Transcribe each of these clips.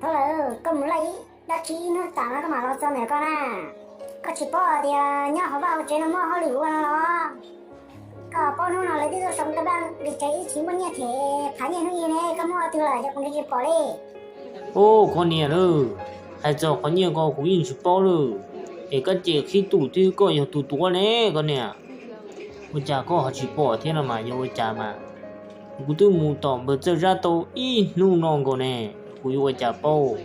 Thaub Lawm, koj mus laij dab tsi ib hnub tas no koj mam los txog ntawm koj na? Koj tsis paub hais tias nyob hauv vaj hauv tsev no muaj hauj lwm ua no los? Koj paub hnub no lawv twb tuaj sau nra npaj li tsev ib tsis muaj nyiaj them phav nyiaj hnub ib ne, koj muaj twg lawm ces kuv nrhiav tsis pom li. Ub, koj niam lauj, hais txog qhov nyiaj ko kuv yeej tsis paub lawm, es koj ces qhib tus twb koj yog tus tuav ne koj niam. Ua cas koj ho tsis pom thiab no mas yog ua cas mas? Kuv twb mus tom npawg Txawj Zab tau ib hnub no nkaus ne, kuv yuav ua cas paub?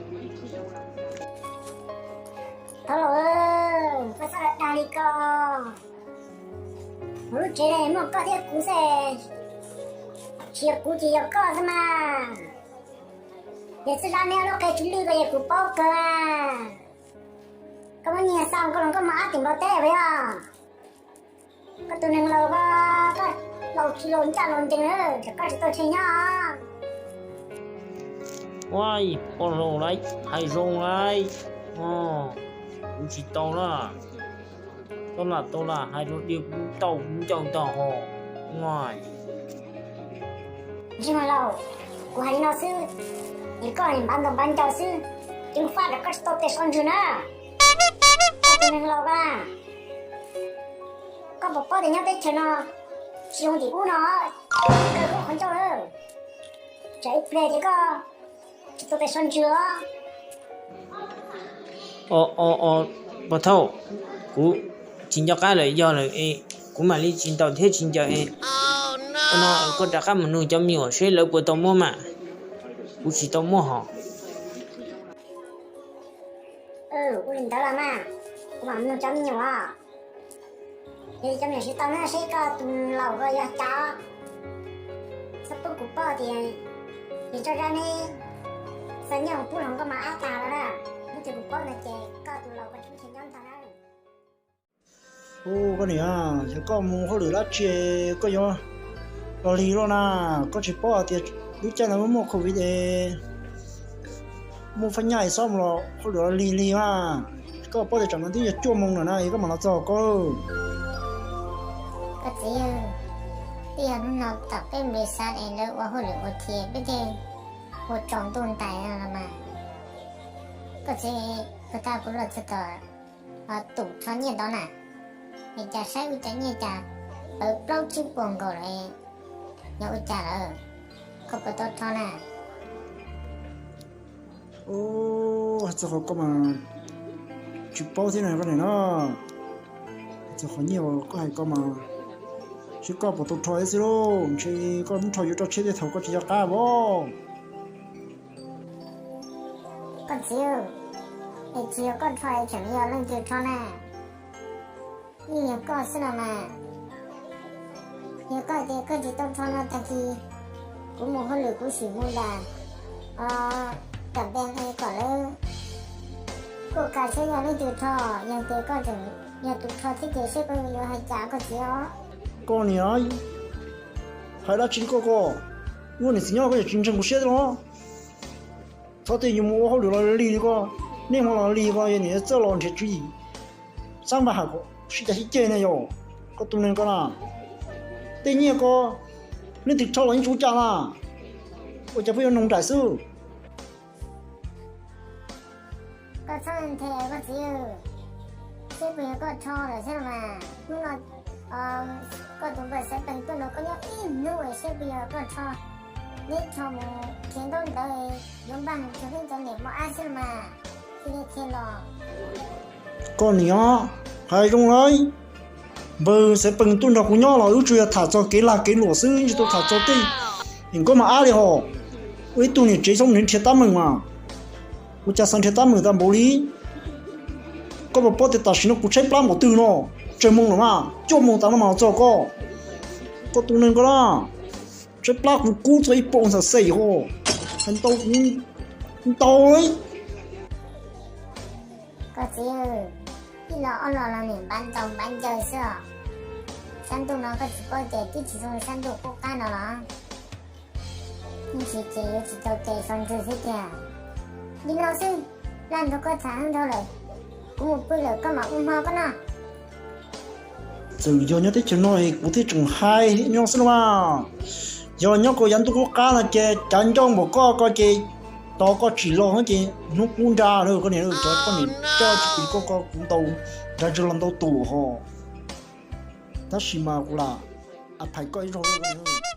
Thaub Lawm, koj txhob dag li ko. Hauv lub tsev no muaj koj thiab kuv xwb, tsis yog kuv ces yog koj xwb mas. Yog Txawj Zab neb lub qe tsis lwj ko ces kuv paub kawg. Koj muab nyiag xa koj los koj mas ab tim nplo teb puas yog? Koj tus neeg laus ko, koj laus tsis laus ncaj laus ncees lawm, koj tsis tau tseg nyob. Ua, poj laus lauj, hais zoo lauj. Kuv tsis tau na. Koj lam tau lam hais rau diav kuv tau kuv ncaws tau ho. Ntsej muag laus, kuv hais li no xwb, es koj npav ntaus npav ncaws xwb, ceev faj rau koj tsis tau tes so ntswg na. Koj tus neeg laus ko, koj puas paub tias nyob teb chaws no tsis zoo tim ub no, koj lub qhov ncauj lawm, tsam ib pliag ces koj tsis tau tes so ntswg os. Os, os, os, pog thauj, kuv tsis nco qab lawm, yog lawm es kuv mam li tsis ntaus thiab tsis ncaws es. Ua no koj rov qab mus nug cov me nyuam seb lawv puas tau muab mas, kuv tsis tau muab hos. Ua li ntawd los mas, kuv mam nug cov me nyuam os. Yog li cov me nyuam siv tau na seb koj tus laus ko yog cas. Txhob pub kuv paub tias, ces Txawj Zab neb xa nyiaj mus pub hluas nkauj mas ab tag lawm na. Hnub twg kuv paub no ces koj tus laus ko tseem nrhiav nyob ntag na. Ub, koj niam, yog koj mus hauj lwm dab tsi koj yuav los lig luaj na? Koj tsis paub hais tias lub caij no muaj covid es muaj faj nyaj es txhob mus los hauj lwm los lig lig mas. Koj paub tias tsam no twb yog cuaj moos lawm na es koj mam los txog koj. Koj txiv, twb yog hnub no tom peb npis xav es lawv ua hauj lwm ua thiaj peb thiaj ua tsaus ntuj ntais no los mas. Koj txiv, puag ta kuv los txog tom tus rho nyiaj ntawd na, es cas saib ua cas nyiaj cas pawv plaub tsib puas nkaus lawm, yog ua cas lawm, koj puas tau rho na? Ub, hais txog qhov ko mas tsis paub thiab na koj niam na. Hais txog qhov nyiaj uas koj hais ko mas, seb koj puas tau rho thiab xwb lauj, ntshe koj muab rho yuav rau tsheb tej thaum koj tsis nco qab as. Koj txiv, es tsis yog koj rho es tseem yog leej twg rho na? Yeej yog koj xwb no mas. Yog koj tias koj tsis tau rho no tag kis kuv mus hauj lwm kuv sim mus nram, o, kam pes kom lawv kuj kav seb yog leej twg rho, yog tias koj tseem yog tus rho thiab ces seb koj yuav hais cas koj txiv os. Koj niam, hais dab tsi li koj ko? Ua niam txiv nyob koj yuav tsis ntseeg kuv siab thiab los? Txhob tej yus mus ua hauj lwm los lig li ko, niaj hmo los lig ko, yog niam txawj los nrhiav tswv yim, xab npaj ham kom sib cav sib ceg ne yom. Koj tus neeg ko na, tej nyiaj ko leej twg rho los yeej tsis ua cas na, ua cas pheej yuav noog nraim xwb. Koj txhob nthe koj txiv, seb puas yog koj rho lawm thiab mas. Hnub no koj tus npawg Xaiv Pees tuaj nrog koj nyob ib hnub es seb puas yog koj rho. Neb rho mus khiav ntaub ntawv yuav npaj mus rau peb cov niam mos ab xwb mas, cia li khiav los. Koj niam, hais zoo lawm. Npawg Xaiv Pees tuaj nrog kuv nyob los wb tsuas yog tham txog kev lag kev luam xwb, tsis tau tham txog tej nkauj mos ab li hos. Ua ib tug niam tsev txhob mus nrhiav tab meeg mas, ua cas xav nrhiav tab meeg tag npaum li. Koj puas paub tias tam sim no kuv tshaib plab npaum twg no, tsawg moos lawm mas, cuaj moos tas no mas txog koj. Koj tus neeg ko na, tshaib plab kuv kub txog ib puas ntxhais xej hos, hais ntau kuv ntau li. Koj txiv, ib los ob los los nim npav ntaus npav ncaws xwb os. Sab ntuj no koj tsis paub tias twb tsis zoo sab ntuj qub qab no los? Ib ntsis ces yuav tsis tau tes so ntswg xwb tiag. Li no xwb, laj nrog koj tham heev dhau lawm, kuv mus pw lawm koj mam ua hmo koj noj. Txawm yog nyob teb chaws no es kuv thiaj tseem hais nyob xwb no mas. Yog nyob kaum yav ntuj qub qab no ces cav ncauj npaum koj ko ces Tos koj tsim los ces hnub qub nra lawm koj niam, cov poj niam coj tsis pes koj, koj kuv ntau, nrad tsis los ntau tus ho. Tab sis mas kuv lam a phais koj ib zaug lawm.